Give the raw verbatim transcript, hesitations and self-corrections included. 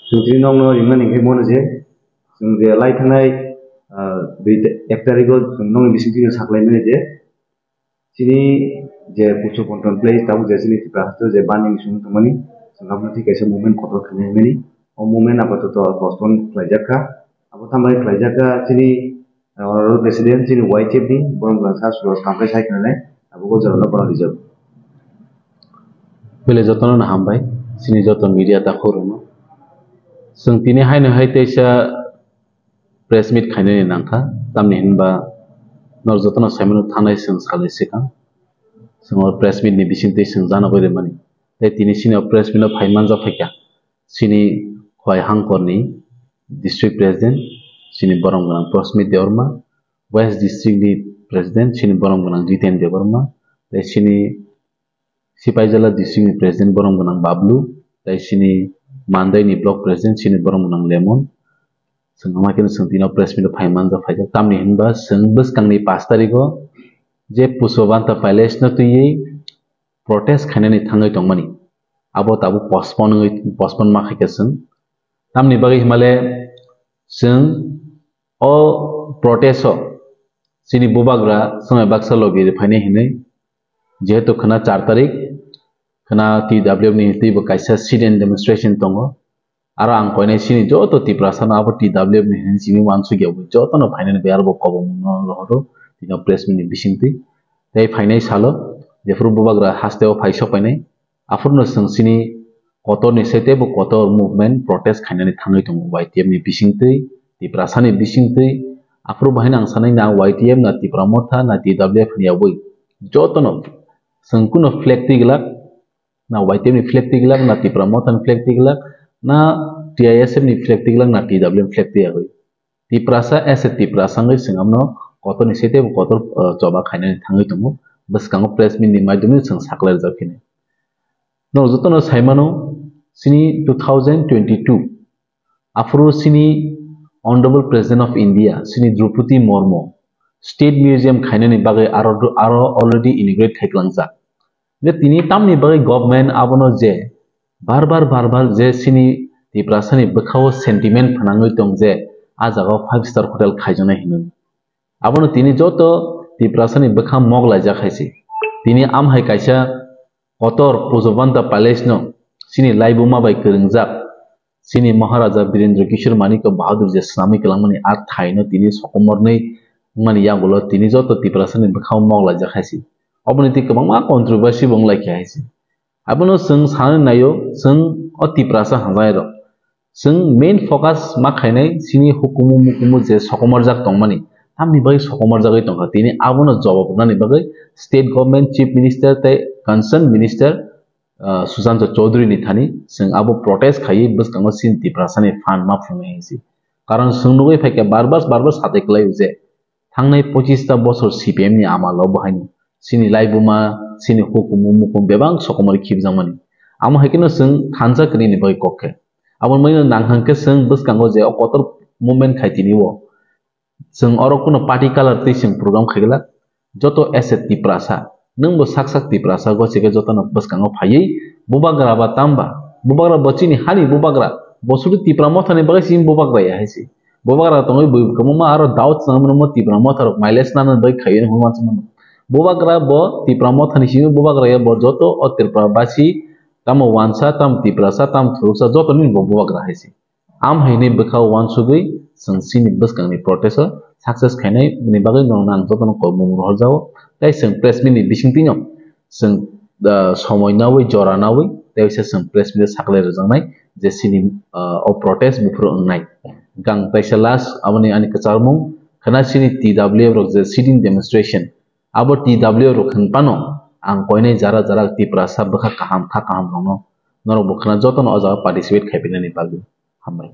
Chwng tini nokno rimani hwnkhe mano je, chwng je lai thangnai, ah, dui ta-, ek tarikh o chwng nokni bisingtwi no saklaimani je, chini je Pucho Control Place tabuk je chini Tripura haste je banding sung tongmani, chwng abono thik kaisa movement kotor khainai hwnmani, o movement apatoto postpone khlaijak kha. Abo tambai khlaijak kha chini Honorable President chini Y T F ni borok rok sa sulo sampai sai khna nai abo bo jora no borok rijak. Bele jotono no hambai chini joto media ta khoro no. Chwng tini haino hai teisa press meet khainani nangkha, tamni hinba nor jotono saimano thanai chwng salni swkang. Chwng o press meet ni bisingtwi chwng jana goi rwmani. Tei tini chini o press meet o phai manjak phaikha. Chini Khwai Hangkorni District President, chini borom gwnang Prosmit Debbarma, West District ni President, chini borom gwnang Jiten Debbarma, tei chini Sipaijala District ni President, borom gwnang Bablu, tei chini Mandai ni Block President, chini borom gwnang Lemon. Chwng ama khe chwng tino press meet o phai manjak phaikha. Tamni hinba chwng bwskangni pash tarikh o je Pusobanta Palace no twiwi protest khainani thangwi tongmani. Abo tabuk postpone wngwi, postpone ma khaikha chwng. Tamni bagwi himale chwng o protest o chini bubagra swngwi baksa logi rwphainai hinwi, jehetu khwna char tarik, khwna T W F ni twibo kaisa sit-in demonstration tongo. Aro ang koinai chini joto Tiprasa no abo T W F ni hinwi simi uansukya bo joto no phainani bai aro bo kobong no rohoro tino press meet ni bisingtwi. Tei phainai salo jephuru bubagra haste o phai sok painai, aphuru no chwng chini kotor ni sete bo kotor movement protest khainani thangwi tongo Y T F ni bisingtwi, Tiprasa ni bisingtwi. Aphuru bahai no ang sanai na Y T F na Tipra Motha na T W F ni yabwi joto no chwng kuno flag twi glak, na Y T F ni flag twi glak, na Tipra Motha ni flag twi glak, na T I S F ni flag twi glak, na T W F ni flag twi yagwi. Tiprasa as a Tiprasa wngwi chwng amno kotor ni sete bo kotor, uh, choba khainani thangwi tongo. Bwskango press meet ni maidumi chwng saklai rwjak phini. Norok jotono saimano chini two thousand twenty-two aphuru chini Honorable President of India chini Droupadi Murmu State Museum khainani bagwi aro, aro already inaugurate khai klangjak. Je tini tamni bagwi government abono je bar bar, bar bar je chini Tiprasani bwkhao sentiment phnangwi tong je a jagao five star hotel khaijaknai hinwi. Abono tini joto Tiprasani bwkha mok laijak hai se. Tini am hai kaisa kotor Pusobanta Palace no chini laibuma bai kwrwngjak, chini Maharaja Birendra Kishore Manikya Bahadur je swnamwi kwlangmani a thaino tini sokomornwi wngmani yagulo tini joto Tiprasani bwkhao mok laijak hai se. Oboni twi kwbangma controversy bo wnglaikha hai se. Abono chwng sanwi naio, chwng o Tiprasa hamjairok, chwng main focus ma khainai chini hukumu mukumu je sokomorjak tongmani, tamni bagwi sokomorjagwi tongkha. Tini abono jawab rwnani bagwi state government, chief minister tei concerned minister, ah, Sushanta Chowdhury ni thani chwng abo protest khaiwi bwskango chini Tiprasani phan ma phungnai hinsi. Karon chwng nugwi phaikha bar bar, bar bar satai kwlaio je thangnai pochista bosor C P M ni amalo bo haino chini laibuma, chini hukumu mukumu bebak sokomorwi khibjakmani. Amo hai kheno chwng thansa kwrwini bagwi kok khe. Aboni bagwino nang hwnkhe chwng bwskango je o kotor movement khai tini o. Chwng oro kuno party colour twi chwng program khai glak. Joto as a Tiprasa, nwng bo sak sak Tiprasa gosi khe jotono bwskango phaiwi bubagra ba tamba, bubagra bo chini hani bubagra, bo sudu Tipra Mothani bagwi chini bubagra ya hai se. Bubagra tongwi bui kwbangma aro doubt chwng mano Tipra Motha rok mileage nana bai khaiwi hwnwi uansukmano. Bubagra bo Tipra Mothani simi bubagra ya bo joto o Tripura basi tamo wansa, tamo Tiprasa, tamo thuruksa joto nini bo bubagra hai se. Am hai hwnwi bwkha o uansugwi chwng chini bwskangni protest o success khainai bini bagwi norokno ang jotono kobmung rohorjago. Tei chwng press meet ni bisingtwino chwng, ah, somoi nawi jora nawi tei waisa chwng press meet o saklai rwjaknai je chini, ah, o protest buphuru wngnai. Hwnkhe ang teisa last aboni ani kwcharmung khwna chini T W F rok je sitting demonstration abo T W F rok hwn phano ang koinai jara jara Tiprasa bwkha kaham kha kaham rokno norok bo khwna jotono o jaga participate khai phinani bagwi. Hambai.